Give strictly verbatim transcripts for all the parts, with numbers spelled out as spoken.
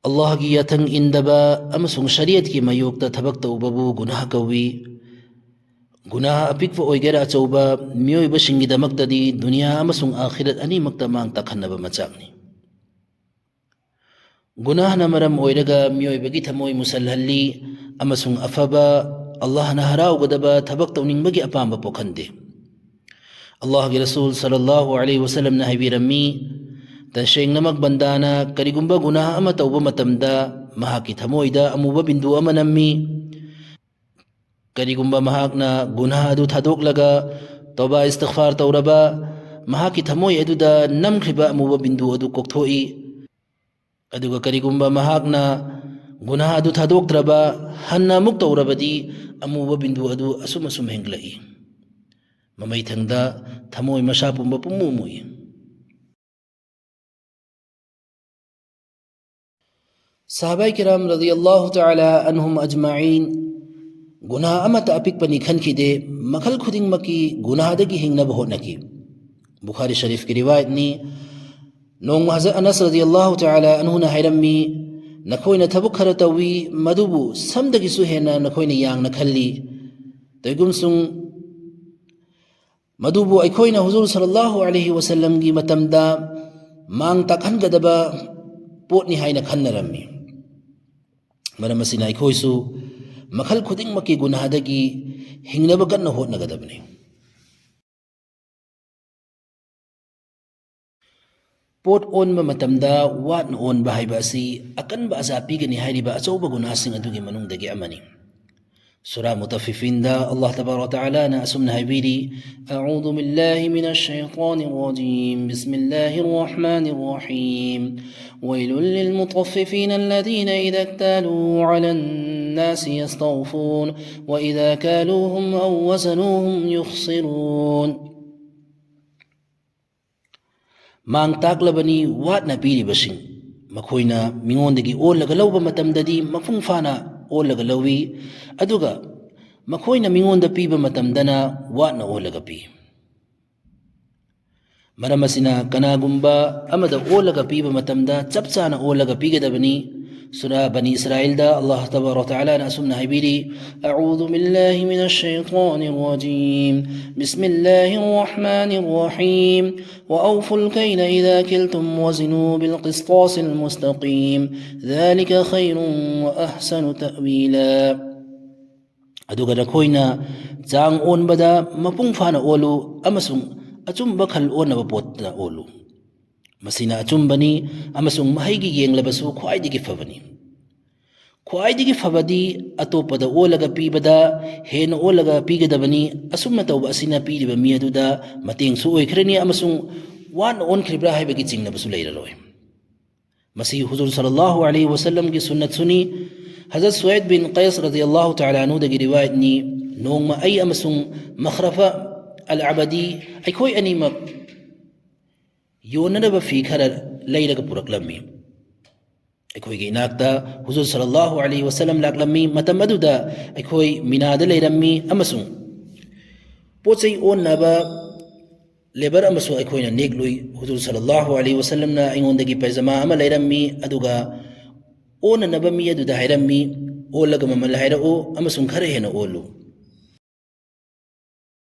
ꯑꯜꯂꯥꯍꯒꯤ ꯌꯥꯊꯪ ꯏꯟꯗꯕ ꯑꯃꯁꯨꯡ ꯁꯔꯤꯌꯠꯀꯤ ꯃꯥꯌꯣꯛꯇ ꯊꯕꯛ ꯇꯧꯕꯕꯨ ꯒꯨꯅꯥꯍ ꯀꯧꯏ꯫ ꯒꯨꯅꯥꯍ ꯑꯄꯤꯛꯄ ꯑꯣꯏꯒꯦꯔꯥ ꯑꯆꯧꯕ, ꯃꯤꯑꯣꯏꯕꯁꯤꯡꯒꯤꯗꯃꯛꯇꯗꯤ ꯗꯨꯅꯤꯌꯥ ꯑꯃꯁꯨꯡ ꯑꯥꯈꯤꯔꯠ ꯑꯅꯤꯃꯛꯇ ꯃꯥꯡ ꯇꯥꯛꯍꯟꯅꯕ ꯃꯆꯥꯛꯅꯤ꯫ ꯒꯨꯅꯥꯍꯅ ꯃꯔꯝ ꯑꯣꯏꯔꯒ ꯃꯤꯑꯣꯏꯕꯒꯤ ꯊꯃꯣꯏ ꯃꯨꯁꯜꯍꯜꯂꯤ ꯑꯃꯁꯨꯡ ꯑꯐꯕ, ꯑꯜꯂꯥꯍꯅ ꯍꯔꯥꯎꯒꯗꯕ ꯊꯕꯛ ꯇꯧꯅꯤꯡꯕꯒꯤ ꯑꯄꯥꯝꯕ ꯄꯣꯛꯍꯟꯗꯦ꯫ ꯑꯜꯂꯥꯍꯒꯤ ꯔꯁꯨꯜ ꯁꯜꯂꯜꯂꯥꯍꯨ ꯑꯂꯩꯍꯤ ꯋꯁꯜꯂꯝꯅ ꯍꯥꯏꯕꯤꯔꯝꯃꯤ, ꯇꯁꯦꯡꯅꯃꯛ ꯕꯟꯗꯥꯅ ꯀꯔꯤꯒꯨꯝꯕ ꯒꯨꯅꯥꯍ ꯑꯃ ꯇꯧꯕ ꯃꯇꯝꯗ ꯃꯍꯥꯛꯀꯤ ꯊꯃꯣꯏꯗ ꯑꯃꯨꯕ ꯕꯤꯟꯗꯨ ꯑꯃ ꯅꯝꯃꯤ꯫ ꯀꯔꯤꯒꯨꯝꯕ ꯃꯍꯥꯛꯅ ꯒꯨꯅꯥꯍ ꯑꯗꯨ ꯊꯥꯗꯣꯛꯂꯒ ꯇꯧꯕꯥ ꯏꯁꯇꯤꯒꯐꯥꯔ ꯇꯧꯔꯕ, ꯃꯍꯥꯛꯀꯤ ꯊꯃꯣꯏ ꯑꯗꯨꯗ ꯅꯝꯈ꯭ꯔꯤꯕ ꯑꯃꯨꯕ ꯕꯤꯟꯗꯨ ꯑꯗꯨ ꯀꯣꯛꯊꯣꯛꯏ꯫ ꯑꯗꯨꯒ ꯀꯔꯤꯒꯨꯝꯕ ꯃꯍꯥꯛꯅ ꯒꯨꯅꯥꯍ ꯑꯗꯨ ꯊꯥꯗꯣꯛꯇ꯭ꯔꯕ, ꯍꯟꯅ ꯑꯃꯨꯛ ꯇꯧꯔꯕꯗꯤ, ꯑꯃꯨꯕ ꯕꯤꯟꯗꯨ ꯑꯗꯨ ꯑꯁꯨꯝ ꯑꯁꯨꯝ ꯍꯦꯟꯒꯠꯂꯛꯏ꯫ ꯃꯃꯩꯊꯪꯗ ꯊꯃꯣꯏ ꯃꯁꯥ ꯄꯨꯝꯕ ꯄꯨꯝꯃꯨ ꯃꯨꯏ꯫ ꯁꯍꯥꯕꯥꯏ ꯀꯤꯔꯥꯝ ꯔꯗꯤꯌꯜꯂꯥꯍꯨ ꯇꯥꯂꯥ ꯑꯟꯍꯨꯝ ꯑꯖꯃꯥꯏꯟ ꯒꯨꯅꯥꯍ ꯑꯃꯠꯇ ꯑꯄꯤꯛꯄꯅꯤ ꯈꯟꯈꯤꯗꯦ, ꯃꯈꯜ ꯈꯨꯗꯤꯡꯃꯛꯀꯤ ꯒꯨꯅꯥꯍꯗꯒꯤ ꯍꯤꯡꯅꯕ ꯍꯣꯠꯅꯈꯤ꯫ ꯕꯨꯈꯥꯔꯤ ꯁꯔꯤꯐꯀꯤ ꯔꯤꯋꯥꯌꯠꯅꯤ꯫ ꯅꯣꯡꯃ ꯍꯖꯔꯠ ꯑꯅꯁ ꯔꯗꯤꯌꯜꯂꯥꯍꯨ ꯇꯥꯂꯥ ꯑꯟꯍꯨꯅ ꯍꯥꯏꯔꯝꯃꯤ, "ꯅꯈꯣꯏꯅ ꯊꯕꯛ ꯈꯔ ꯇꯧꯏ, ꯃꯗꯨꯕꯨ ꯁꯝꯗꯒꯤꯁꯨ ꯍꯦꯟꯅ ꯅꯈꯣꯏꯅ ꯌꯥꯡꯅ ꯈꯜꯂꯤ꯫ ꯇꯩꯒꯨꯝꯁꯨꯡ ꯃꯗꯨꯕꯨ ꯑꯩꯈꯣꯏꯅ ꯍꯨꯖꯨꯔ ꯁꯜꯂꯜꯂꯥꯍꯨ ꯑꯂꯩꯍꯤ ꯋꯁꯜꯂꯝꯒꯤ ꯃꯇꯝꯗ ꯃꯥꯡ ꯇꯥꯛꯍꯟꯒꯗꯕ ꯄꯣꯠꯅꯤ ꯍꯥꯏꯅ ꯈꯟꯅꯔꯝꯃꯤ꯫" ꯃꯔꯝ ꯑꯁꯤꯅ ꯑꯩꯈꯣꯏꯁꯨ ꯃꯈꯜ ꯈꯨꯗꯤꯡꯃꯛꯀꯤ ꯒꯨꯅꯥꯍꯗꯒꯤ ꯍꯤꯡꯅꯕ ꯀꯟꯅ ꯍꯣꯠꯅꯒꯗꯕꯅꯤ꯫ ꯄꯣꯠ ꯑꯣꯟꯕ ꯃꯇꯝꯗ ꯋꯥꯠꯅ ꯑꯣꯟꯕ ꯍꯥꯏꯕ ꯑꯁꯤ ꯑꯀꯟꯕ ꯑꯖꯥ ꯄꯤꯒꯅꯤ ꯍꯥꯏꯔꯤꯕ ꯑꯆꯧꯕ ꯒꯨꯅꯥꯁꯤꯡ ꯑꯗꯨꯒꯤ ꯃꯅꯨꯡꯗꯒꯤ ꯑꯃꯅꯤ꯫ ꯁꯨꯔꯥ ꯃꯨꯇꯐꯤꯐꯤꯟꯗ ꯑꯜꯂꯥꯍ ꯇꯕꯥꯔꯛ ꯋ ꯇꯥꯂꯥꯅ ꯑꯁꯨꯝꯅ ꯍꯥꯏꯕꯤꯔꯤ, "أعوذ بالله من الشيطان الرجيم. بسم الله الرحمن الرحيم. ويل للمطففين الذين إذا اكتالوا على الناس يستوفون وإذا كالوهم أو وزنوهم يخسرون." ꯃꯥꯡ ꯇꯥꯛꯂꯕꯅꯤ ꯋꯥꯠꯅ ꯄꯤꯔꯤꯕꯁꯤꯡ꯫ ꯃꯈꯣꯏꯅ ꯃꯤꯉꯣꯟꯗꯒꯤ ꯑꯣꯜꯂꯒ ꯂꯧꯕ ꯃꯇꯝꯗꯗꯤ ꯃꯄꯨꯡ ꯐꯥꯅ ꯑꯣꯜꯂꯒ ꯂꯧꯏ, ꯑꯗꯨꯒ ꯃꯈꯣꯏꯅ ꯃꯤꯉꯣꯟꯗ ꯄꯤꯕ ꯃꯇꯝꯗꯅ ꯋꯥꯠꯅ ꯑꯣꯜꯂꯒ ꯄꯤ꯫ ꯃꯔꯝ ꯑꯁꯤꯅ ꯀꯅꯥꯒꯨꯝꯕ ꯑꯃꯗ ꯑꯣꯜꯂꯒ ꯄꯤꯕ ꯃꯇꯝꯗ ꯆꯞ ꯆꯥꯅ ꯑꯣꯜꯂꯒ ꯄꯤꯒꯗꯕꯅꯤ꯫ ꯁꯨꯔꯥ ꯕꯅꯤ ꯏꯁꯔꯥꯏꯜꯗ ꯑꯜꯂꯥꯍ ꯇꯕꯥꯔꯛ ꯇꯥꯂꯥꯅ ꯑꯁꯨꯝꯅ ꯍꯥꯏꯕꯤꯔꯤ, "أعوذ بالله من الشيطان الرجيم. بسم الله الرحمن الرحيم. وأوفوا الكيل إذا كلتم وزنوا بالقسطاس المستقيم. ذلك خير وأحسن تأويلا." ꯑꯗꯨꯒ ꯅꯈꯣꯏꯅ ꯆꯥꯡ ꯑꯣꯟꯕꯗ ꯃꯄꯨꯡ ꯐꯥꯅ ꯑꯣꯜꯂꯨ ꯑꯃꯁꯨꯡ ꯑꯆꯨꯝꯕ ꯈꯜ ꯑꯣꯟꯅꯕ ꯄꯣꯠꯇ ꯑꯣꯜꯂꯨ꯫ ꯃꯁꯤꯅ ꯑꯆꯨꯝꯕꯅꯤ ꯑꯃꯁꯨꯡ ꯃꯍꯩꯒꯤ ꯌꯦꯡꯂꯕꯁꯨ ꯈ꯭ꯋꯥꯏꯗꯒꯤ ꯐꯕꯅꯤ꯫ ꯈ꯭ꯋꯥꯏꯗꯒꯤ ꯐꯕꯗꯤ ꯑꯇꯣꯞꯄꯗ ꯑꯣꯜꯂꯒ ꯄꯤꯕꯗ ꯍꯦꯟꯅ ꯑꯣꯜꯂꯒ ꯄꯤꯒꯗꯕꯅꯤ꯫ ꯑꯁꯨꯝꯅ ꯇꯧꯕ ꯑꯁꯤꯅ ꯄꯤꯔꯤꯕ ꯃꯤ ꯑꯗꯨꯗ ꯃꯇꯦꯡꯁꯨ ꯑꯣꯏꯈ꯭ꯔꯅꯤ ꯑꯃꯁꯨꯡ ꯋꯥꯅ ꯑꯣꯟꯈ꯭ꯔꯤꯕ꯭ꯔꯥ ꯍꯥꯏꯕꯒꯤ ꯆꯤꯡꯅꯕꯁꯨ ꯂꯩꯔꯔꯣꯏ꯫ ꯃꯁꯤ ꯍꯨꯖꯨꯔ ꯁꯜꯂꯜꯂꯥꯍꯨ ꯑꯂꯩꯍꯤ ꯋꯁꯜꯂꯝꯒꯤ ꯁꯨꯟꯅꯠꯁꯨꯅꯤ꯫ ꯍꯖꯔꯠ ꯁꯨꯋꯩꯗ ꯕꯤꯟ ꯀꯩꯁ ꯔꯗꯤꯌꯜꯂꯥꯍꯨ ꯇꯥꯂꯥ ꯑꯟꯍꯨꯗꯒꯤ ꯔꯤꯋꯥꯌꯠꯅꯤ, ꯅꯣꯡꯃ ꯑꯩ ꯑꯃꯁꯨꯡ ꯃꯈ꯭ꯔꯐ ꯑꯜ ꯑꯕꯗꯤ, ꯑꯩꯈꯣꯏ ꯑꯅꯤꯃꯛ ꯌꯣꯟꯅꯅꯕ ꯐꯤ ꯈꯔ ꯂꯩꯔꯒ ꯄꯨꯔꯛꯂꯝꯃꯤ꯫ ꯑꯩꯈꯣꯏꯒꯤ ꯏꯅꯥꯛꯇ ꯍꯨꯖꯨꯔ ꯁꯜꯂꯜꯂꯥꯍꯨ ꯑꯂꯩꯍꯤ ꯋꯁꯜꯂꯝ ꯂꯥꯛꯂꯝꯃꯤ꯫ ꯃꯇꯝ ꯑꯗꯨꯗ ꯑꯩꯈꯣꯏ ꯃꯤꯅꯥꯗ ꯂꯩꯔꯝꯃꯤ ꯑꯃꯁꯨꯡ ꯄꯣꯠ ꯆꯩ ꯑꯣꯟꯅꯕ ꯂꯦꯕꯔ ꯑꯃꯁꯨ ꯑꯩꯈꯣꯏꯅ ꯅꯦꯛꯂꯨꯏ꯫ ꯍꯨꯖꯨꯔ ꯁꯜꯂꯜꯂꯥꯍꯨ ꯑꯂꯩꯍꯤ ꯋꯁꯜꯂꯝꯅ ꯑꯩꯉꯣꯟꯗꯒꯤ ꯄꯥꯏꯖꯃꯥ ꯑꯃ ꯂꯩꯔꯝꯃꯤ, ꯑꯗꯨꯒ ꯑꯣꯟꯅꯅꯕ ꯃꯤ ꯑꯗꯨꯗ ꯍꯥꯏꯔꯝꯃꯤ, "ꯑꯣꯜꯂꯒ ꯃꯃꯜ ꯍꯥꯏꯔꯛꯎ ꯑꯃꯁꯨꯡ ꯈꯔ ꯍꯦꯟꯅ ꯑꯣꯜꯂꯨ"꯫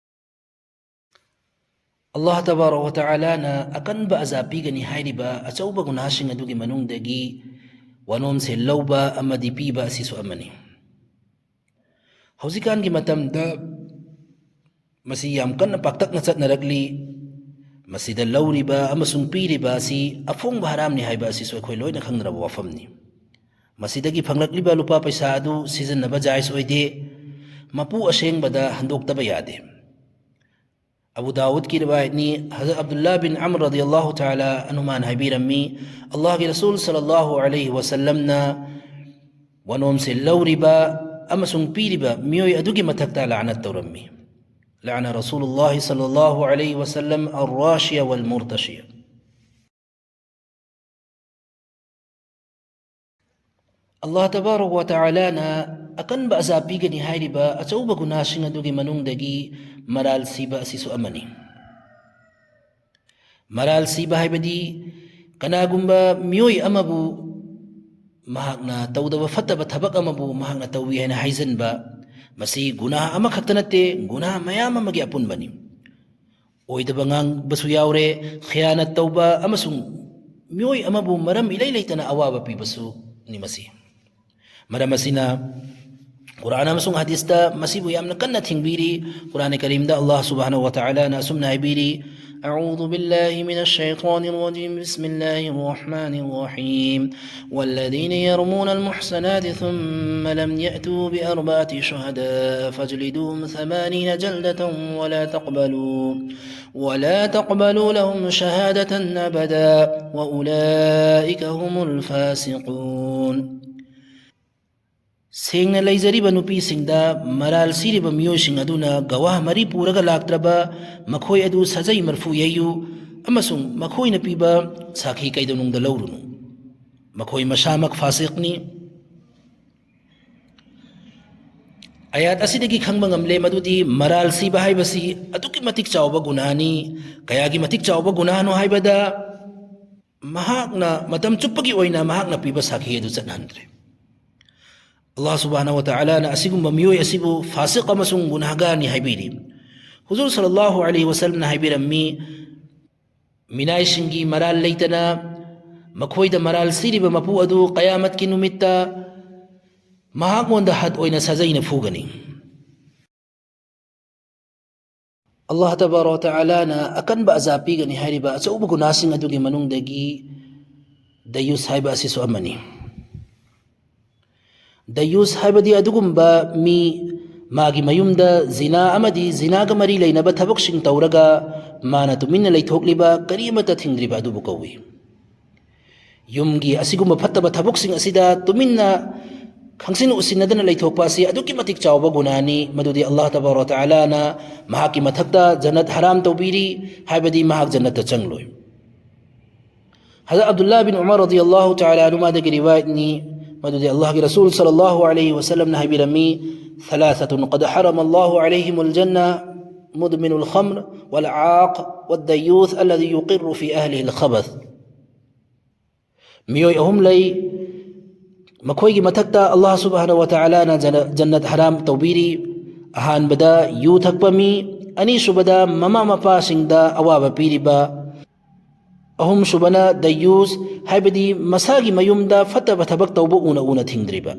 ꯑꯜꯂꯥꯍ ꯇꯕꯥꯔꯛ ꯋ ꯇꯥꯂꯥꯅ ꯑꯀꯟꯕ ꯑꯖꯥ ꯄꯤꯒꯅꯤ ꯍꯥꯏꯔꯤꯕ ꯑꯆꯧꯕ ꯒꯨꯅꯥꯁꯤꯡ ꯑꯗꯨꯒꯤ ꯃꯅꯨꯡꯗꯒꯤ ꯋꯥꯅꯣꯝꯁꯦ ꯂꯧꯕ ꯑꯃꯗꯤ ꯄꯤꯕ ꯑꯁꯤꯁꯨ ꯑꯃꯅꯤ꯫ ꯍꯧꯖꯤꯛꯀꯥꯟꯒꯤ ꯃꯇꯝꯗ ꯃꯁꯤ ꯌꯥꯝ ꯀꯟꯅ ꯄꯥꯛꯇꯛꯅ ꯆꯠꯅꯔꯛꯂꯤ꯫ ꯃꯁꯤꯗ ꯂꯧꯔꯤꯕ ꯑꯃꯁꯨꯡ ꯄꯤꯔꯤꯕ ꯑꯁꯤ ꯑꯐꯣꯡꯕ ꯍꯔꯥꯝꯅꯤ ꯍꯥꯏꯕ ꯑꯁꯤꯁꯨ ꯑꯩꯈꯣꯏ ꯂꯣꯏꯅ ꯈꯪꯅꯔꯕ ꯋꯥꯐꯝꯅꯤ꯫ ꯃꯁꯤꯗꯒꯤ ꯐꯪꯂꯛꯂꯤꯕ ꯂꯨꯄꯥ ꯄꯩꯁꯥ ꯑꯗꯨ ꯁꯤꯖꯤꯟꯅꯕ ꯖꯥꯏꯖ ꯑꯣꯏꯗꯦ꯫ ꯃꯄꯨ ꯑꯁꯦꯡꯕꯗ ꯍꯟꯗꯣꯛꯇꯕ ꯌꯥꯗꯦ꯫ ꯑꯕꯨ ꯗꯥꯎꯗꯀꯤ ꯔꯤꯋꯥꯌꯠꯅꯤ, ꯍꯖꯔꯠ ꯑꯕꯗꯨꯜꯂꯥ ꯕꯤꯟ ꯑꯃ꯭ꯔ ꯔꯗꯤꯌꯜꯂꯥꯍꯨ ꯇꯥꯂꯥ ꯑꯟꯍꯨꯃꯥꯅ ꯍꯥꯏꯕꯤꯔꯝꯃꯤ, ꯑꯜꯂꯥꯍꯒꯤ ꯔꯁꯨꯜ ꯁꯜꯂꯜꯂꯥꯍꯨ ꯑꯂꯩꯍꯤ ꯋꯁꯜꯂꯝꯅ ꯋꯥꯅꯣꯝꯁꯦ ꯂꯧꯔꯤꯕ ꯑꯃꯁꯨꯡ ꯄꯤꯔꯤꯕ ꯃꯤꯑꯣꯏ ꯑꯗꯨꯒꯤ ꯃꯊꯛꯇ ꯂꯥꯅꯠ ꯇꯧꯔꯝꯃꯤ꯫ لعن رسول الله صلى الله عليه وسلم الراشي والمرتشي. ꯑꯜꯂꯥꯍ ꯇꯕꯥꯔꯛ ꯋ ꯇꯥꯂꯥꯅ ꯑꯀꯟꯕ ꯑꯖꯥꯕ ꯄꯤꯒꯅꯤ ꯍꯥꯏꯔꯤꯕ ꯑꯆꯧꯕ ꯒꯨꯅꯥꯁꯤꯡ ꯑꯗꯨꯒꯤ ꯃꯅꯨꯡꯗꯒꯤ ꯃꯔꯥꯜ ꯁꯤꯕ ꯑꯁꯤꯁꯨ ꯑꯃꯅꯤ꯫ ꯃꯔꯥꯜ ꯁꯤꯕ ꯍꯥꯏꯕꯗꯤ ꯀꯅꯥꯒꯨꯝꯕ ꯃꯤꯑꯣꯏ ꯑꯃꯕꯨ ꯃꯍꯥꯛꯅ ꯇꯧꯗꯕ ꯐꯠꯇꯕ ꯊꯕꯛ ꯑꯃꯕꯨ ꯃꯍꯥꯛꯅ ꯇꯧꯏ ꯍꯥꯏꯅ ꯍꯥꯏꯖꯤꯟꯕ, ꯃꯁꯤ ꯒꯨꯅꯥꯍ ꯑꯃꯈꯛꯇ ꯅꯠꯇꯦ, ꯒꯨꯅꯥꯍ ꯃꯌꯥꯝ ꯑꯃꯒꯤ ꯑꯄꯨꯟꯕꯅꯤ꯫ ꯑꯣꯏꯗꯕ ꯉꯥꯡꯕꯁꯨ ꯌꯥꯎꯔꯦ, ꯈꯤꯌꯥꯅꯠ ꯇꯧꯕ ꯑꯃꯁꯨꯡ ꯃꯤꯑꯣꯏ ꯑꯃꯕꯨ ꯃꯔꯝ ꯏꯂꯩ ꯂꯩꯇꯅ ꯑꯋꯥꯕ ꯄꯤꯕꯁꯨꯅꯤ ꯃꯁꯤ꯫ ꯃꯔꯝ ꯑꯁꯤꯅ ꯀꯨꯔꯥꯟ ꯑꯃꯁꯨꯡ ꯍꯗꯤꯁꯇ ꯃꯁꯤꯕꯨ ꯌꯥꯝꯅ ꯀꯟꯅ ꯊꯤꯡꯕꯤꯔꯤ꯫ ꯀꯨꯔꯥꯟ ꯀꯔꯤꯝꯗ ꯑꯜꯂꯥꯍ ꯁꯨꯕꯍꯥꯅꯍꯨ ꯋ ꯇꯥꯂꯥꯅ ꯑꯁꯨꯝꯅ ꯍꯥꯏꯕꯤꯔꯤ, "أعوذ بالله من الشيطان الرجيم. بسم الله الرحمن الرحيم. والذين يرمون المحصنات ثم لم يأتوا بأربعة شهداء فاجلدوهم ثمانين جلدة ولا تقبلوا ولا تقبلوا لهم شهادة أبدا وأولئك هم الفاسقون." ꯁꯦꯡꯅ ꯂꯩꯖꯔꯤꯕ ꯅꯨꯄꯤꯁꯤꯡꯗ ꯃꯔꯥꯜ ꯁꯤꯔꯤꯕ ꯃꯤꯑꯣꯏꯁꯤꯡ ꯑꯗꯨꯅ ꯒꯋꯥꯍ ꯃꯔꯤ ꯄꯨꯔꯒ ꯂꯥꯛꯇ꯭ꯔꯕ ꯃꯈꯣꯏ ꯑꯗꯨ ꯁꯖꯩ ꯃꯔꯐꯨ ꯌꯩꯌꯨ ꯑꯃꯁꯨꯡ ꯃꯈꯣꯏꯅ ꯄꯤꯕ ꯁꯥꯈꯤ ꯀꯩꯗꯧꯅꯨꯡꯗ ꯂꯧꯔꯨꯅꯨ꯫ ꯃꯈꯣꯏ ꯃꯁꯥꯃꯛ ꯐꯥꯁꯤꯛꯅꯤ꯫ ꯑꯥꯌꯥꯠ ꯑꯁꯤꯗꯒꯤ ꯈꯪꯕ ꯉꯝꯂꯦ ꯃꯗꯨꯗꯤ ꯃꯔꯥꯜ ꯁꯤꯕ ꯍꯥꯏꯕꯁꯤ ꯑꯗꯨꯛꯀꯤ ꯃꯇꯤꯛ ꯆꯥꯎꯕ ꯒꯨꯅꯥꯅꯤ꯫ ꯀꯌꯥꯒꯤ ꯃꯇꯤꯛ ꯆꯥꯎꯕ ꯒꯨꯅꯥꯅꯣ ꯍꯥꯏꯕꯗ, ꯃꯍꯥꯛꯅ ꯃꯇꯝ ꯆꯨꯞꯄꯒꯤ ꯑꯣꯏꯅ ꯃꯍꯥꯛꯅ ꯄꯤꯕ ꯁꯥꯈꯤ ꯑꯗꯨ ꯆꯠꯍꯟꯗ꯭ꯔꯦ꯫ ꯑꯜꯂꯥꯍ ꯁꯨꯕꯍꯥꯅꯍꯨ ꯋ ꯇꯥꯂꯥꯅ ꯑꯁꯤꯒꯨꯝꯕ ꯃꯤꯑꯣꯏ ꯑꯁꯤꯕꯨ ꯐꯥꯁꯤꯛ ꯑꯃꯁꯨꯡ ꯒꯨꯅꯥꯍꯒꯥꯔꯅꯤ ꯍꯥꯏꯕꯤꯔꯤ꯫ ꯍꯨꯖꯨꯔ ꯁꯜꯂꯜꯂꯥꯍꯨ ꯑꯂꯩꯍꯤ ꯋꯁꯜꯂꯝꯅ ꯍꯥꯏꯕꯤꯔꯝꯃꯤ, ꯃꯤꯅꯥꯏꯁꯤꯡꯒꯤ ꯃꯔꯥꯜ ꯂꯩꯇꯅ ꯃꯈꯣꯏꯗ ꯃꯔꯥꯜ ꯁꯤꯔꯤꯕ ꯃꯄꯨ ꯑꯗꯨ ꯀꯌꯥꯃꯠꯀꯤ ꯅꯨꯃꯤꯠꯇ ꯃꯍꯥꯛꯉꯣꯟꯗ ꯍꯗ ꯑꯣꯏꯅ ꯁꯖꯩꯅ ꯐꯨꯒꯅꯤ꯫ ꯑꯜꯂꯥꯍ ꯇꯕꯥꯔꯛ ꯋ ꯇꯥꯂꯥꯅ ꯑꯀꯟꯕ ꯑꯖꯥꯕ ꯄꯤꯒꯅꯤ ꯍꯥꯏꯔꯤꯕ ꯑꯆꯧꯕ ꯒꯨꯅꯥꯁꯤꯡ ꯑꯗꯨꯒꯤ ꯃꯅꯨꯡꯗꯒꯤ ꯗꯌꯨꯁ ꯍꯥꯏꯕ ꯑꯁꯤꯁꯨ ꯑꯃꯅꯤ꯫ ꯗꯌꯨꯁ ꯍꯥꯏꯕꯗꯤ ꯑꯗꯨꯒꯨꯝꯕ ꯃꯤ, ꯃꯥꯒꯤ ꯃꯌꯨꯝꯗ ꯖꯤꯅꯥ ꯑꯃꯗꯤ ꯖꯤꯅꯥꯒ ꯃꯔꯤ ꯂꯩꯅꯕ ꯊꯕꯛꯁꯤꯡ ꯇꯧꯔꯒ ꯃꯥꯅ ꯇꯨꯃꯤꯟꯅ ꯂꯩꯊꯣꯛꯂꯤꯕ, ꯀꯔꯤ ꯑꯃꯠꯇ ꯊꯤꯡꯗ꯭ꯔꯤꯕ ꯑꯗꯨꯕꯨ ꯀꯧꯏ꯫ ꯌꯨꯝꯒꯤ ꯑꯁꯤꯒꯨꯝꯕ ꯐꯠꯇꯕ ꯊꯕꯛꯁꯤꯡ ꯑꯁꯤꯗ ꯇꯨꯃꯤꯟꯅ ꯈꯪꯁꯤꯟ ꯎꯁꯤꯟꯅꯗꯅ ꯂꯩꯊꯣꯛꯄ ꯑꯁꯤ ꯑꯗꯨꯛꯀꯤ ꯃꯇꯤꯛ ꯆꯥꯎꯕ ꯒꯨꯅꯥꯅꯤ, ꯃꯗꯨꯗꯤ ꯑꯜꯂꯥꯍ ꯇꯕꯥꯔꯛ ꯋ ꯇꯥꯂꯥꯅ ꯃꯍꯥꯛꯀꯤ ꯃꯊꯛꯇ ꯖꯟꯅꯠ ꯍꯔꯥꯝ ꯇꯧꯕꯤꯔꯤ, ꯍꯥꯏꯕꯗꯤ ꯃꯍꯥꯛ ꯖꯟꯅꯠꯇ ꯆꯪꯂꯣꯏ꯫ ꯍꯖꯔꯠ ꯑꯕꯗꯨꯜꯂꯥꯍ ꯕꯤꯟ ꯎꯃꯔ ꯔꯗꯤꯌꯜꯂꯥꯍꯨ ꯇꯥꯂꯥ ꯑꯟꯍꯨꯃꯥꯗꯒꯤ ꯔꯤꯋꯥꯌꯠꯅꯤ, ꯃꯗꯨꯗꯤ ꯑꯜꯂꯥꯍꯒꯤ ꯔꯁꯨꯜ ꯁꯜꯂꯜꯂꯥꯍꯨ ꯑꯂꯩꯍꯤ ꯋꯁꯜꯂꯝꯅ ꯍꯥꯏꯕꯤꯔꯝꯃꯤ, "ثلاثة قد حرم الله عليهم الجنة، مدمن الخمر والعاق والديوث الذي يقر في أهله الخبث. ꯃꯤꯑꯣꯏ ꯑꯍꯨꯝ ꯂꯩ꯫ ꯃꯈꯣꯏꯒꯤ ꯃꯊꯛꯇ ꯑꯜꯂꯥꯍ ꯁꯨꯕꯍꯥꯅꯍꯨ ꯋꯥ ꯇꯥꯂꯥꯅ ꯖꯟꯅ-, ꯖꯟꯅꯠ ꯍꯔꯥꯝ ꯇꯧꯕꯤꯔꯤ꯫ ꯑꯍꯥꯟꯕꯗ ꯌꯨ ꯊꯛꯄ ꯃꯤ, ꯑꯅꯤꯁꯨꯕꯗ ꯃꯃꯥ ꯃꯄꯥꯁꯤꯡꯗ ꯑꯋꯥꯕ ꯄꯤꯔꯤꯕ, ꯑꯍꯨꯝꯁꯨꯕꯅ ꯗꯌꯨꯁ, ꯍꯥꯏꯕꯗꯤ ꯃꯁꯥꯒꯤ ꯃꯌꯨꯝꯗ ꯐꯠꯇꯕ ꯊꯕꯛ ꯇꯧꯕ ꯎꯅ ꯎꯅ ꯊꯤꯡꯗ꯭ꯔꯤꯕ꯫